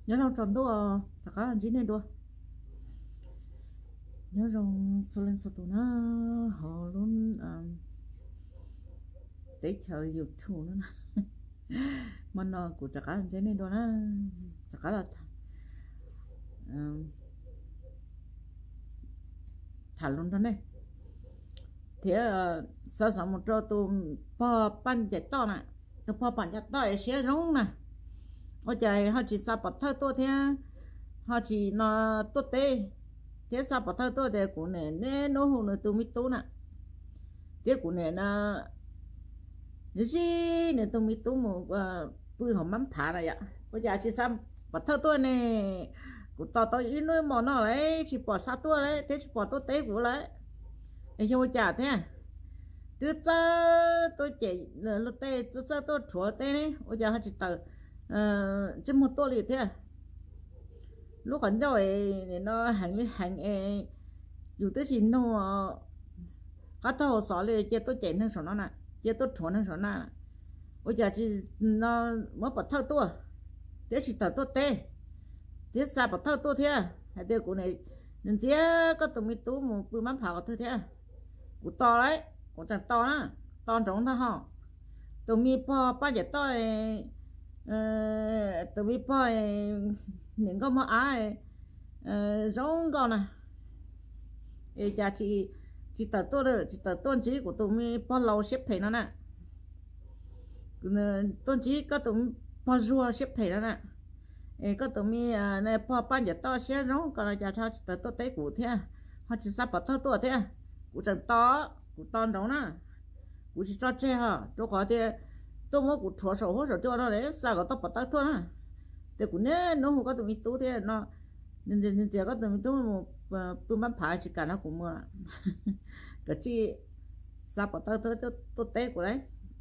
Nyob zoo tsaus ntuj, rov qab los ntsib nej dua. Nyob zoo txhua leej txhua tus na, hauv lub teb chaws YouTube no. Hmo no kuv rov qab los ntsib nej dua na, rov qab los tham lus nrog nej thiab. Xav xav mus rau tus pog Paj Ncaim Toj na, tus pog Paj Ncaim Toj es siab zoo na, ua cas ho tsis xa pov thawj tuaj thiab, ho tsis no tuaj teb, thiab xa pov thawj tuaj tias kuv niam neb nub hu nws tus me tub na, thiab kuv niam no zij nws tus me tub mus pw hauv mab phav na yom, ua cas tsis xa pov thawj tuaj ne? Kuv tos tau ib hnub ib hmos no lawm tsis pom xa tuaj lawm thiab tsis pom tuaj teb kuv lawm. Es yog ua cas thiab? Twb txawj tuaj cem luag tej, txawj txawj tuaj rhuav teb ne, ua cas ho tsis tawm ntsej muag tuaj li thiab? Lub qhov ncauj no heev li heev es yus twb tsis nug qab taub hau xov li cia tuaj cem neeg saum no na, cia tuaj rhuav neeg saum na. Ua cas tsis no muab pov thawj tuaj thiab tsis tawm tuaj teb thiab xa pov thawj tuaj thiab hais tias kuv ntxias koj tus me tub mus pw mab phav qhov twg thiab? Kuv tos lawm, kuv tseem tos na, tos nroov ntag ho. Tus me pog Paj Ncaim Toj, tus me pog niam nkauj mog av zoo nkauj na, es cas tsis tawm tuaj, tsis tawm tuaj ntsib kuv tus me pog laus siab phem no na. Tuaj ntsib koj tus pog Zuag siab phem no na, es koj tus me pog Paj Ncaim Toj siab zoo ko no cas ho tsis tawm tuaj teb kuv thiab, ho tsis xa pov thawj tuaj thiab? Kuv tseem tos, kuv tos nroov na, kuv tsis tso tseg ho, rau qhov tias tuaj muab kuv rhuav saum huab saum cua no, xa kom tau pov thawj tuaj na. Tias kuv niaj hnub hu koj tus me tub thiab no, ntxias koj tus me tub mus pw mab phav tsis kam nrog kuv mus, koj tsis xa pov thawj tuaj teb kuv lawm,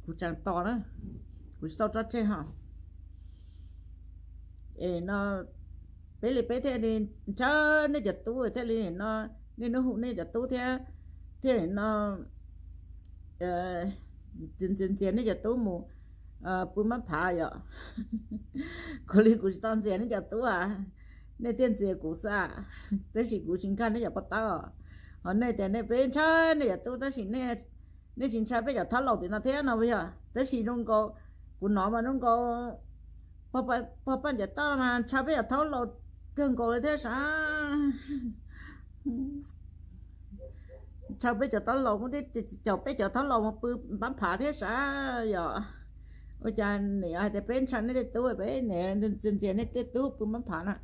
kuv tseem tos na, kuv tsis tau tso tseg ho. Es no peb li peb thiaj li ntshaw nej cov tub thiaj li no, niaj hnub hu nej cov tub thiab, thiaj li no ntxias ntxias nej cov tub mus pw mab phav yom. Kuv li kuv tsis tau ntxias nej cov tub a, nej thiaj ntxias kuv xwb, tab sis kuv tsis nkag nej cov pov thawj. Ho nej tias nej peb ntshaw nej cov tub tab sis nej tsis ntshaw peb cov thaub laus tim no thiab no yog, tab sis zoo nkaus kuv hnov mas zoo nkaus pog Paj Ncaim Toj mas ntshaw peb cov thaub laus kawg nkaus li thiab sav. Ntshaw peb cov thaub laus, caum peb cov thaub laus mus pw mab phav thiab sav yom. Ua cas nim hais tias peb ntshaw nej tej tub, peb nim ntxias ntxias nej tej tub pw mab phav na.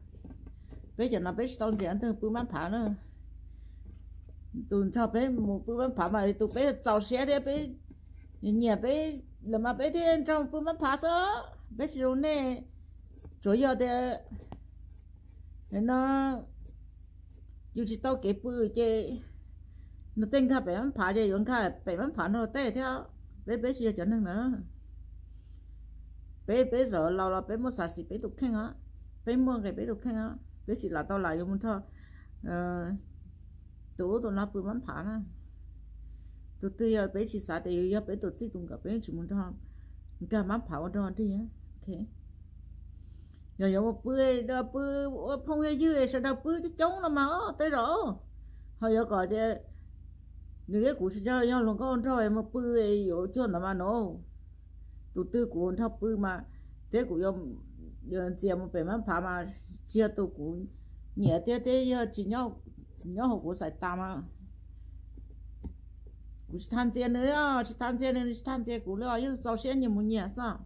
Peb cov no peb tsis tau ntxias leej twg pw mab phav na. Tus nrog peb mus pw mab phav mas tus peb txaus siab thiab peb nyiam peb lawm mas peb thiaj nrog pw mab phav xwb, peb tsis zoo nej. Tsuas yog tias no yus tsis tau kev pw ces nws tej nkag pem mab phav ces yuav nkag pem mab phav nrog tej thiab. Peb peb tsis yog cov neeg ntawd. Peb peb txawm laus los peb muaj xav xis peb tus kheej os, peb muaj nqis peb tus kheej os, peb tsis lam tau lam yuav mus nrog tus ub tus no pw mab phav na. Tus twg yog peb tsis xav tias yus yog peb tus txij tus nkawm peb tsis mus nrog nkag mab phav ua nrog nrig. Yog yuav mus pw, pw ua phooj ywg sawv daws pw coob coob no mas tej zaum ho yuav kom tias nws thiab kuv tsis yog hluas nkauj nraug mus pw yuav cuag ntawd mas no. Tus twg kuv nrog pw mas thiab kuv yuav ntxias mus pem mab phav mas tsis yog tus kuv nyiam thiab, thiab yog tsis nyob hauv kuv xaiv tas mas kuv tsis tau ntxias nws, tsis tau ntxias nws, tsis tau ntxias kuv li os, yeej txaus siab nyias mus nyias xwb.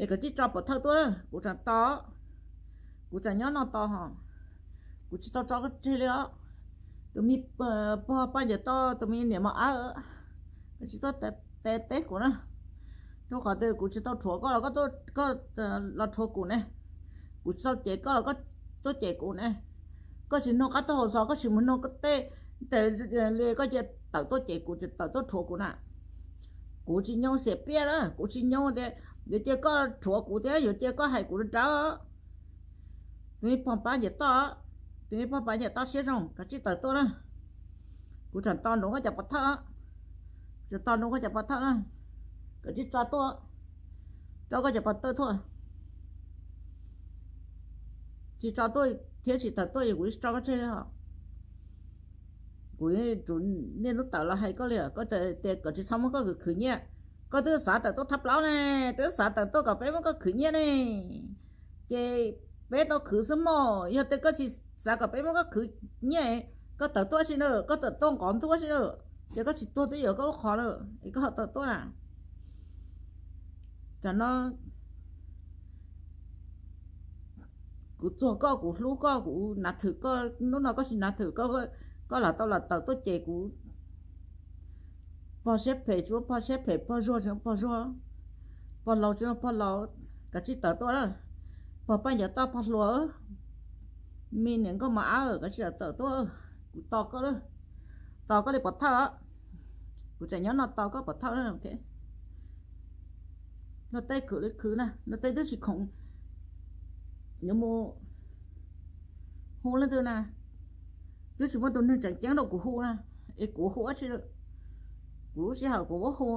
Es koj tsis tso pov thawj tuaj, kuv tseem tos, kuv tseem nyob no tos ho, kuv tsis tau tso tseg li os. Tus me pog Paj Ncaim Toj, tus me niam mos av, koj tsis tau teb kuv na. Rau qhov tias kuv tsis tau rhuav koj los koj los rhuav kuv ne, kuv tsis tau cem koj los koj tuaj cem kuv ne. Koj tsis nug qab taub hau xov, koj tsis mus nug koj tej, tej li koj cia tawm tuaj cem kuv, tawm tuaj rhuav kuv na. Kuv tsis nyoo xiam piaj na, kuv tsis nyoo tias yuav cia koj rhuav kuv thiab yuav cia koj hais kuv rau. Tus me pog Paj Ncaim Toj, tus me pog Paj Ncaim Toj siab zoo, koj tsis tawm tuaj na. Kuv tseem tos nroov koj cov pov thawj, tseem tos nroov koj cov pov thawj na. Koj tsis tso tuaj, tso koj cov pov thawj tuaj. tsis tso tuaj thiab tsis tawm tuaj ces kuv tsis tso koj tseg li os. Kuv niaj hnub tawm los hais koj li, koj tias kom tsis txhob muab koj khwv khwv nyiaj. Koj twb xav tawm tuaj thab plaub ne, twb xav tawm tuaj kom peb muab koj khwv nyiaj ne, ces peb tau khwv xwb mog. Yog tias koj tsis xav kom peb muab koj khwv nyiaj, koj tawm tuaj sim na, koj tawm tuaj nqov ntuj sim na, ces koj tsis tuag twb yuav koj lub qhov lawm es koj ho tawm tuaj na. Tam no kuv txuag koj, kuv hlub koj, kuv nav thwm koj, hnub no koj tsis nav thwm, koj lam tau lam tawm tuaj ces kuv pog siab phem tsis muaj pog siab phem, pog zuag tsis muaj pog zuag, pog laus tsis muaj pog laus, kav tsij tawm tuaj lawm. Pog Paj Ncov Toj, pog hluas, me niam nkauj mos ab, kav tsij tawm tuaj, kuv tos koj lawm, tos koj li pov thawj, kuv tseem nyob no tos koj pov thawj na. Luag tej khwv li khwv na, luag tej twb tsis khoom yuav mus hu leej twg na, twb tsis muaj tus neeg tseem ceeb rau kuv hu na, es kuv hu dab tsi, kuv lub sij hawm kuv muab hu.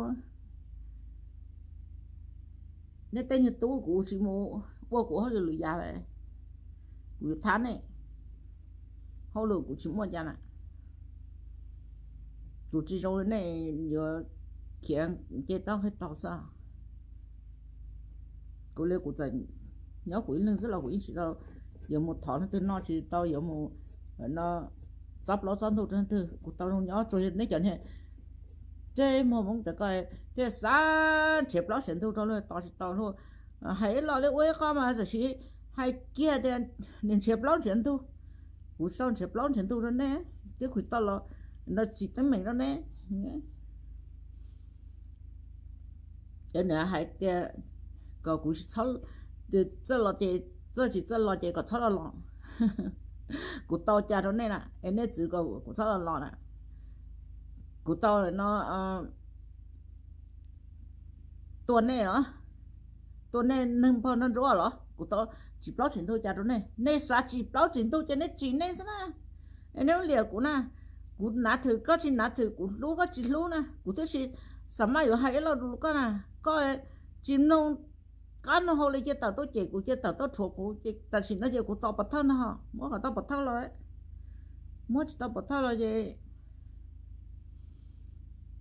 Nej tej niag tub, kuv tsis mus ua kuv hauj lwm lwm yam lawm, kuv yuav thab nej, hauj lwm kuv tsis muaj cas na. Kuv tsis zoo li nej yuav khiav nce toj nqis tos xwb. Kuv li kuv txawm nyob kuv ib leeg xwb los kuv yeej tsis tau yuav mus thov leej twg noj, tsis tau yuav mus no txob plaub txob ntug rau leej twg. Kuv tau zoo nyob tsuas yog nej cov niag ntsej muag Hmoob ntawd ko thiaj xav nrhiav plaub nrhiav ntug rau luag tos tsis tau luag. Hais ib los li ua ib qho mas tam sim hais kiag tias nws nrhiav plaub nrhiav ntug. Kuv tsis tau nrhiav plaub nrhiav ntug rau nej, twb kuv tau los no txim teeb meem rau nej. Cov niam hais tias kom kuv txawj los ces txawj, tsis txawj los ces kom txhob los los. Kuv tau cas rau nej na, es nej txwv kom kuv txhob los los na. Kuv tau no tua nej los, tua nej neeg npog nrog ntsuab los, kuv tau tsis plaub tsis ntug cas rau nej. Nej xav tsis plaub tsis ntug ces nej tsim nej xwb na. Es nej ua liam kuv na, kuv nav thwm koj tsis nav thwm, kuv hlub koj tsis hlub na, kuv twb tsis xav maj yuav hais ib lo lus rau koj na. Koj tsis mloog qab mloog hau li cia tawm tuaj cem kuv, cia tawm tuaj rhuav kuv, ces tam sim no ces kuv tos pov thawj ntag, muab kom tau pov thawj los, muab tsis tau pov thawj los ces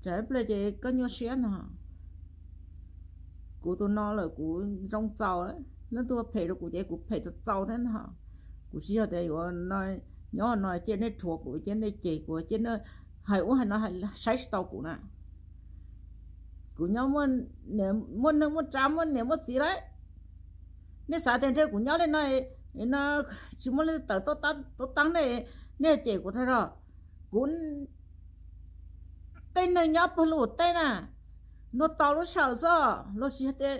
tsam ib pliag ces koj nyuaj siab ntag. Kuv tus no lawm kuv zoo txaus, leej twg phem rau kuv ces kuv phem txaus txaus thiab ntag. Kuv tsis yog tias yuav nyob no cia nej rhuav kuv, cia nej cem kuv, cia nej hais ub hais no, saib tsis tau kuv na. Kuv nyob muaj neej muaj tsav, muaj niam muaj txiv lawm. Nej xav tias ntshe kuv nyob li no no tsis muaj leej twg tawm tuaj taab nej, nej cem kuv tag zog. Kuv tej neeg nyob pawg lug teb na, luag tos lub sij hawm xwb, luag tsis yog tias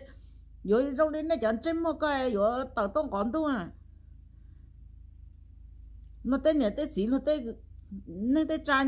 yuav zoo li nej cov ntsej muag ko yuav tawm tuaj nqov ntuj na. Luag tej niam tej txiv, luag tej neej tej tsav